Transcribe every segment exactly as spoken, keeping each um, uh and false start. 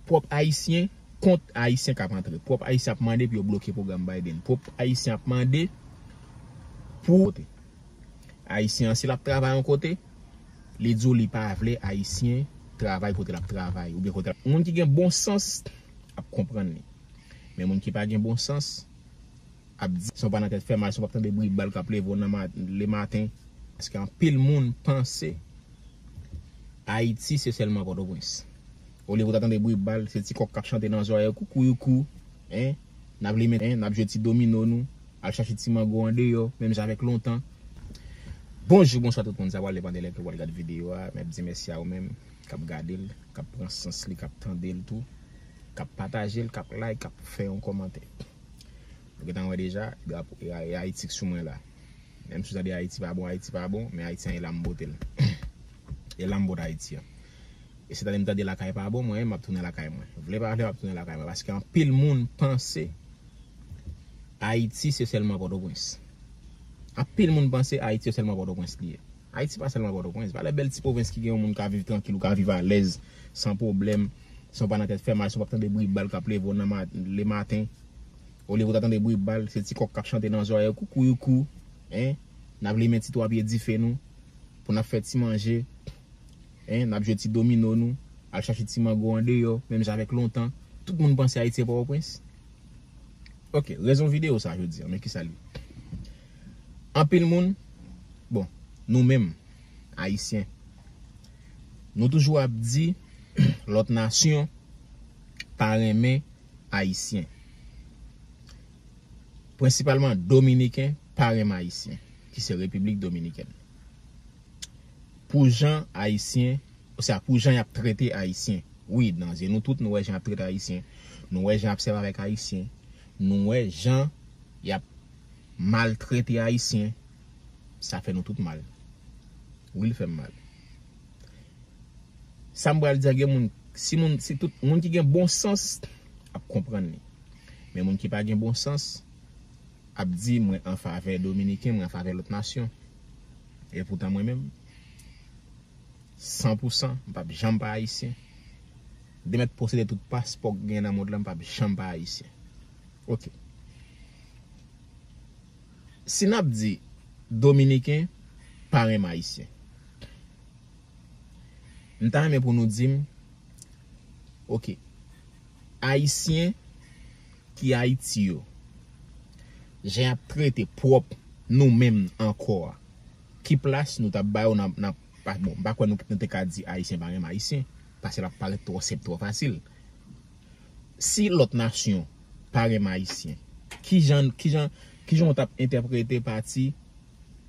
Pwòp Ayisyen kont Ayisyen k ap antre. Pwòp Ayisyen ap mande pou yo bloke pwogram Biden. Pwòp Ayisyen ap mande pou Ayisyen an, si l ap travay yon kote, li di w li pa vle Ayisyen travay kote l ap travay, oubyen kote l ap. Moun ki gen bon sans ap konprann li. Men moun ki pa gen bon sans ap di, se yon pa nan tèt fè mal, se yon p ap tande bri bal k ap leve w nan ma-, lematen. Paske anpil moun panse Ayiti se sèlman Pòtoprens. Olye pou w ta tande bri bal, se ti kòk k ap chante nan zòrèy ou, koukouyoukou, en, n ap limen, en, n ap jwe ti domino nou, al chache ti mango andeyò, menm jan avèk lontan. Bonjou, bonswa tout moun, sa pral depann de lè ke w pral gade videyo a, men m ap di mèsi a ou menm k ap gade l, k ap pran sans li, k ap tande l tou, k ap pataje l, k ap like, k ap fè yon kòmantè. Nou gentan wè deja, drapo, e, e Ayiti k sou mwen la. Menm si w tande Ayiti pa bon, Ayiti pa bon, men Ayiti an e la m bote l. E la m bote Ayiti an. E si w tande m tande lakay pa bon, mwen, m ap tounen lakay mwen. Vle pa vle, m ap tounen lakay mwen. Paske anpil moun panse Ayiti se sèlman Pòtoprens. Anpil moun panse Ayiti se sèlman Pòtoprens li ye. Ayiti pa sèlman Pòtoprens. Valè bèl ti pwovens ki gen yon moun ka viv trankil, ou ka viv alèz, san pwoblèm, san w pa nan tèt fè mal, san w p ap tande bri bal k ap leve w nan ma-, lematen. Olye pou w ta tande bri bal, se ti kòk k ap chante nan zòrèy ou, koukouyoukou, en, n ap limen ti twa pye dife nou, pou n ap fè ti manje, en, n ap jwe ti domino nou, al chache ti mango andeyò, menm jan avèk lontan. Tout moun panse Ayiti se Pòtoprens. Ok, rezon videyo sa jodi a, men kisa l ye? Anpil moun, bon, nou menm, Ayisyen, nou toujou ap di lòt nasyon pa renmen Ayisyen. Prensipalman, Dominiken pa renmen Ayisyen, ki se Repiblik Dominikèn. Pou jan Ayisyen, oswa pou jan y ap trete Ayisyen. Wi, nan zye nou tout, nou wè jan y ap trete Ayisyen. Nou wè jan y ap sèvi avèk Ayisyen. Nou wè jan y ap maltrete Ayisyen. Sa fè nou tout mal. Wi, l fè m mal. Sa m pral di a, gen moun, si moun, si tout moun ki gen bon sans ap konprann li. Men moun ki pa gen bon sans ap di, "Mwen an favè Dominiken, mwen an favè lòt nasyon." Epoutan mwen menm, san pou san, m p ap janm pa Ayisyen. De mèt posede tout paspò k gen nan mond lan, m p ap janm pa Ayisyen. Ok. Si n ap di Dominiken pa renmen Ayisyen, m ta renmen pou nou di m, ok, Ayisyen ki Ayiti yo, jan y ap trete pwòp nou menm ankò a, ki plas nou t ap ba yo nan, nan, pa, bon, m pa kwè nou, nou te ka di Ayisyen pa renmen Ayisyen, paske l ap parèt twò senp, twò fasil. Si lòt nasyon pa renmen Ayisyen, kijan, kijan, kijan w t ap entèprete pati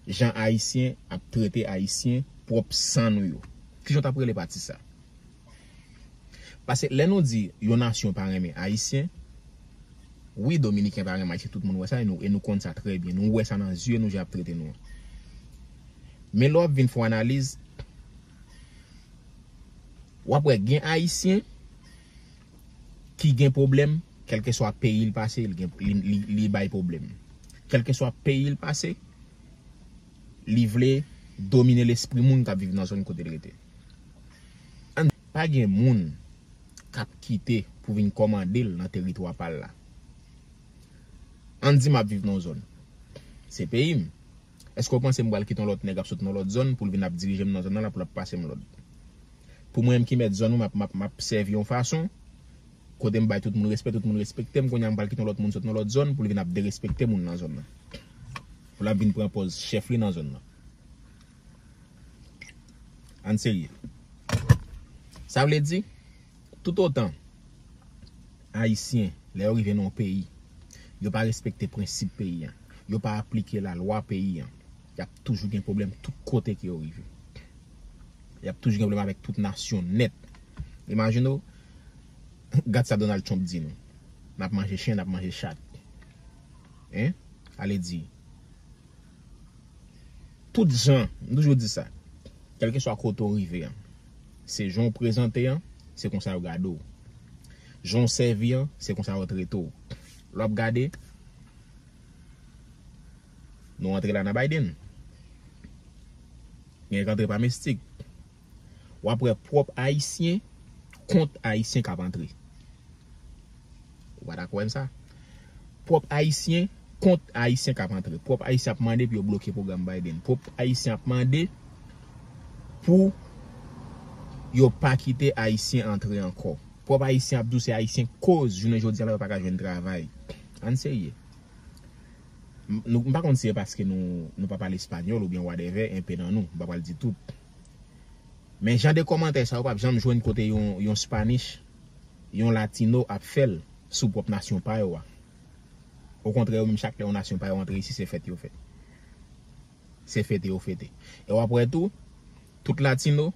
jan Ayisyen ap trete Ayisyen, pwòp san nou yo? Kijan w t ap rele pati sa? Paske lè nou di yon nasyon pa renmen Ayisyen, wi, Dominiken pa renmen Ayisyen, tout moun wè sa, e nou, e nou konn sa trè byen. Nou wè sa nan zye nou, jan y ap trete nou an. Men lè w ap vin fè yon analiz, w ap wè gen Ayisyen ki gen pwoblèm, kèlkeswa peyi l pase, li gen, li, li, li bay pwoblèm. Kèlkeswa peyi l pase, li vle domine lespri moun k ap viv nan zòn kote l rete. Ann, pa gen moun k ap kite pou vin kòmande l nan teritwa pa l la. Ann di m ap viv nan yon zòn. Se peyi m. Èske w panse m pral kite yon lòt nèg ap sot nan lòt zòn pou l vin ap dirije m nan zòn nan la, pou l ap pase m lòd? Pou mwen menm ki mèt zòn ou, m ap, m ap, m ap sèvi yon fason kote m bay tout moun respè, tout moun respekte m, kounye a m pral kite yon lòt moun sot nan lòt zòn pou l vin ap derespekte moun nan zòn nan. Pou l ap vin pran pòz chèf li nan zòn nan. Ann serye. Sa vle di, toutotan Ayisyen, lè yo rive nan yon peyi, yo pa respekte prensip peyi a, yo pa aplike lalwa peyi a, y ap toujou gen pwoblèm tout kote ke yo rive. Y ap toujou gen pwoblèm avèk tout nasyon nèt. Imajine w, gad sa Donald Trump di nou. N ap manje chen, n ap manje chat. Hein? Ale di. Tout jan, m toujou di sa. Kèlkeswa kote w rive an, se jan w prezante an, se konsa yo gade w. Jan w sèvi an, se konsa yo trete w. Lè w ap gade, nou antre la nan Biden. Gen k antre pa mistik. W ap wè pwòp Ayisyen kont Ayisyen k ap antre. Ou pa dakò avè m sa? Pwòp Ayisyen kont Ayisyen k ap antre. Pwòp Ayisyen ap mande pou yo bloke pwogram Biden. Pwòp Ayisyen ap mande pou yo pa kite Ayisyen antre ankò. Pwòp Ayisyen ap di w se Ayisyen k koz jounen jodi a la yo pa ka jwenn travay. Ann serye. M, nou, m pa konn si se paske nou, nou pa pale espanyòl oubyen whatever, enpe nan nou. M pa pral di tout. Men jan de kòmantè sa yo p ap janm jwenn kote yon, yon Spanish, yon Latino ap fè l sou pwòp nasyon pa yo a. Okontrè, yo menm chak lè yon nasyon pa yo antre isi, se fèt yo fè. Se fete yo fete. E w ap wè tou, tout Latino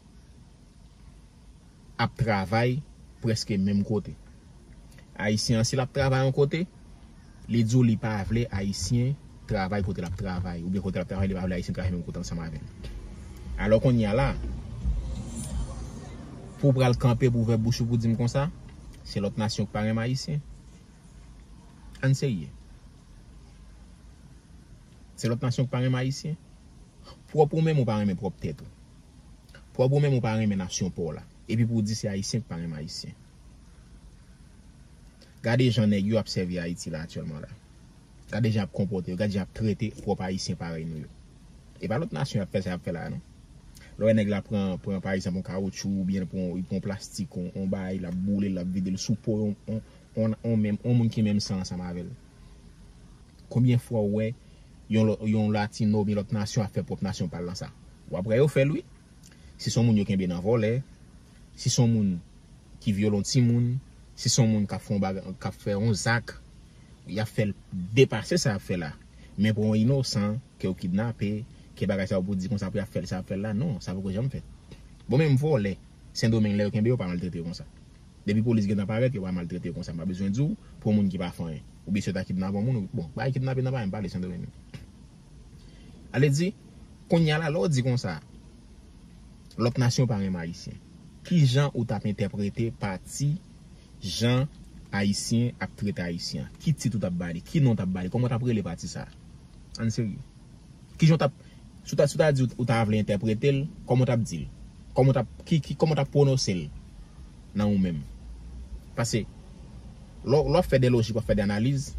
ap travay prèske menm kote. Ayisyen an, si l ap travay yon kote, li di w li pa vle Ayisyen travay kote l ap travay, oubyen kote l ap travay, li pa vle Ayisyen travay menm kote ansanm avè l. Alò kounye a la, pou w pral kanpe pou ouvè bouch ou pou di m konsa, se lòt nasyon k pa renmen Ayisyen. Ann serye. Se lòt nasyon k pa renmen Ayisyen. Pwòp ou menm ou pa renmen pwòp tèt ou. Pwòp ou menm ou pa renmen nasyon pa w la. Epi pou w di se Ayisyen k pa renmen Ayisyen. Gade jan nèg yo ap sèvi Ayiti la aktyèlman la. Gade jan y ap konpòte yo, gade jan y ap trete pwòp Ayisyen parèy nou yo. E pa lòt nasyon y ap fè sa y ap fè la a non. Lè w wè nèg la pran, pran pa egzanp yon kawotchou oubyen l pran, li pran yon plastik, yon, yon bagay, l ap boule l, l ap vide l sou po yon, yon, yon, yon menm, yon moun ki menm san ansanm avè l. Konbyen fwa w wè yon, lò- yon Latino oubyen lòt nasyon ap fè pwòp nasyon pa l nan sa? W ap wè yo fè l wi. Si se yon moun yo kenbe nan vòlè, si se yon moun ki vyole yon timoun, si se yon moun k ap fè yon baga- k ap fè yon zak, y ap fè l depase sa y ap fè la. Men pou yon inosan ke yo kidnape, ke bagay sa yo pou di konsa pou y ap fè l sa y ap fè l la, non, sa poko janm fèt. Bon, menm vòlè Sendomeng lè yo kenbe yo pa maltrete yo konsa. Depi polis gentan parèt, yo pa maltrete yo konsa. M pa bezwen di w pou yon moun ki pa fè anyen. Oubyen si yo ta kidnape yon moun, bon, bagay kidnape nan pa menm pale Sendomeng. Ale di, kounye a la, lè w di konsa, lòt nasyon pa renmen Ayisyen. Ki jan ou t ap entèprete pati jan Ayisyen ap trete Ayisyen an? Ki tit ou t ap ba li? Ki non w t ap ba li? Kòman w t ap rele pati sa a? Ann serye. Ki jan w t ap, si w ta, si w ta di ou ta vle entèprete l, kòman w t ap di l? Kòman w t ap, ki, ki, kòman w t ap pwononse l nan ou menm? Paske, lè w, lè w ap fè de lojik, w ap fè de analiz,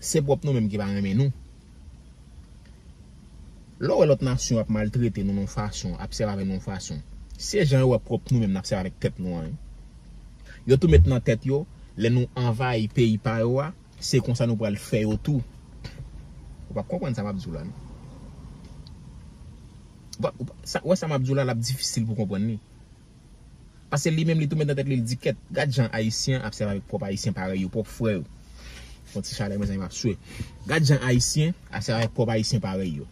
se pwòp nou menm ki pa renmen nou. Lè w wè lòt nasyon ap maltrete nou nan yon fason, ap sèvi avè nou yon fason, se jan yo wè pwòp nou menm n ap sèvi avèk tèt nou an wi. Yo tou met nan tèt yo, lè nou anvayi peyi pa yo a, se konsa nou pral fè yo tou. Ou p ap konprann sa m ap di w la non. Ou p ap, ou p ap, sa, wè sa m ap di w la, l ap difisil pou w konprann li. Paske li menm li tou met nan tèt li, li di kèt, gad jan Ayisyen ap sèvi avèk pwòp Ayisyen parèy yo, pwòp frè yo. Fè yon ti chalè mezanmi, m ap swe. Gad jan Ayisyen ap sèvi avèk pwòp Ayisyen parèy yo.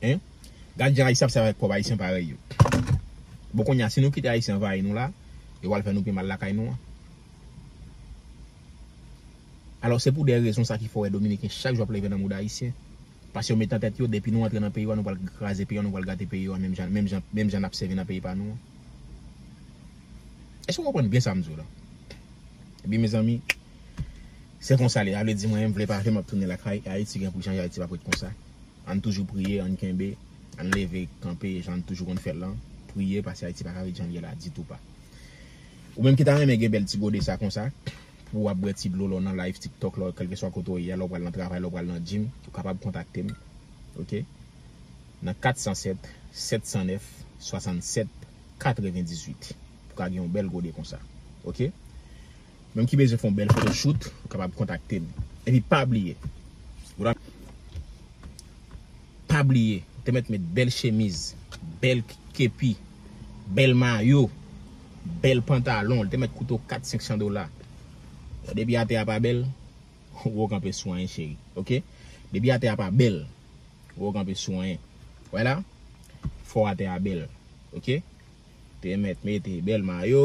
Hein? Gad jan Ayisyen ap sèvi avèk pwòp Ayisyen parèy yo. Bon, kounye a, si nou kite Ayisyen anvayi nou la, yo pral fè nou pi mal lakay nou an. Alò, se pou de rezon sa ki fè w wè Dominiken chak jou ap leve nan mouda Ayisyen. Paske yo met nan tèt yo, depi nou antre nan peyi yo a, nou pral kraze peyi yo a, nou pral gate peyi yo a, menm jan, menm jan, menm jan n ap sèvi nan peyi pa nou an. Èske w konprann byen sa m di w la? Epi, mezanmi, se konsa l ye. Sa vle di, mwen, m vle pa vle, m ap tounen lakay. Ayiti gen pou l chanje, Ayiti p ap ret konsa. Ann toujou priye, ann kenbe, ann leve, kanpe, jan n toujou konn fè l lan. Priye, paske Ayiti pa ka ret jan l ye la, ditou pa. Ou menm ki ta renmen gen bèl ti gode sa konsa, pou w ap bwè ti dlo lè w nan live TikTok, lè w, kèlkeswa kote w ye a, lè w pral nan travay, lè w pral nan gym, ou kapab kontakte m, oke? Nan kat san sèt, sèt san nèf, swasannsèt, katrevendizuit, pou ka gen yon bèl gode konsa, oke? Menm ki bezwen fè yon bèl photoshoot, ou kapab kontakte m. Epi pa bliye, pa bliye, ou te mèt met bèl chemiz, bèl kepi, bèl mayo, bèl pantalon, li te mèt koute w kat, senk san dola. Depi atè a pa bèl, ou kanpe sou anyen, cheri. Oke? Depi atè a pa bèl, ou kanpe sou anyen. Wè la? Fò atè a bèl. Oke? Te mèt mete bèl mayo,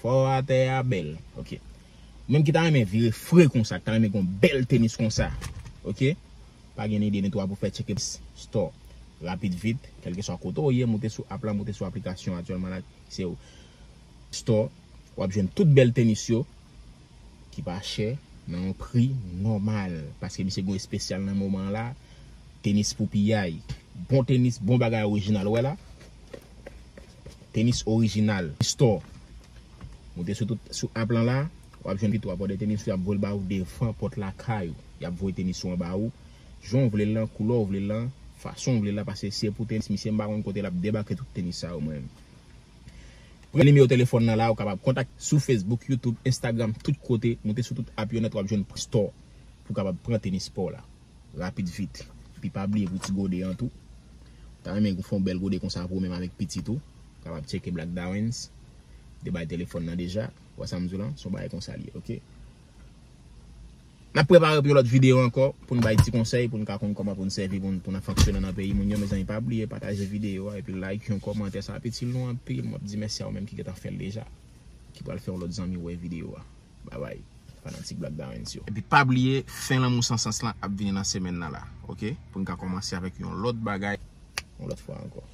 fò atè a bèl. Oke. Menm ki ta renmen vire fre konsa, ki ta renmen gon bèl tenis konsa. Oke? Pa gen ide netwa pou fè tcheke store. Rapid vit, kèlkeswa kote w ye, moute sou app la, moute sou aplikasyon aktyèlman la, se store. W ap jwenn tout bèl tenis yo ki pa chè, nan yon pri nòmal. Paske misye gen yon espesyal nan moman an la. Tenis pou piyay. Bon tenis, bon bagay orijinal. Ou wè la? Tenis orijinal. Store. Moute sou tout sou app lan la, w ap jwenn pi tou, w ap òdè tenis ou, y ap voye l ba ou devan pòt lakay ou. Y ap voye tenis ou an ba ou. Jan w vle l lan, koulè w vle l lan, fason w vle l la, paske si se pou tenis, misye m pa konn kote l ap debake tout tenis sa yo mwen menm. Pran nimewo telefòn nan la, ou kapab kontak sou Facebook, YouTube, Instagram, tout kote, moute sou tout app yo nèt, w ap jwenn store pou w kapab pran tenis pa w la. Rapid vit. Epi pa bliye pou ti gode an tou. Ou ta renmen fè yon bèl gode konsa pou ou menm avèk pitit ou. Ou kapab tcheke Black Dawens. Te bay telefòn nan deja. Ou wè sa m di w lan? Se yon bagay konsa l ye, oke? N ap prepare pou yon lòt videyo ankò, pou n bay ti konsèy, pou n ka konn kòman pou n sèvi, pou n, pou n ap fonksyone nan peyi moun yo. Mezanmi, pa bliye pataje videyo a, epi like yon kòmantè, sa ap itil nou anpil. M ap di mèsi a ou menm ki gentan fè l deja, ki pral fè yon lòt zanmi wè videyo a. Babay, fanatik Black Dawens yo. Epi pa bliye, fè lanmou san sans lan ap vini nan semèn nan la, oke? Pou n ka kòmanse avèk yon lòt bagay, yon lòt fwa ankò.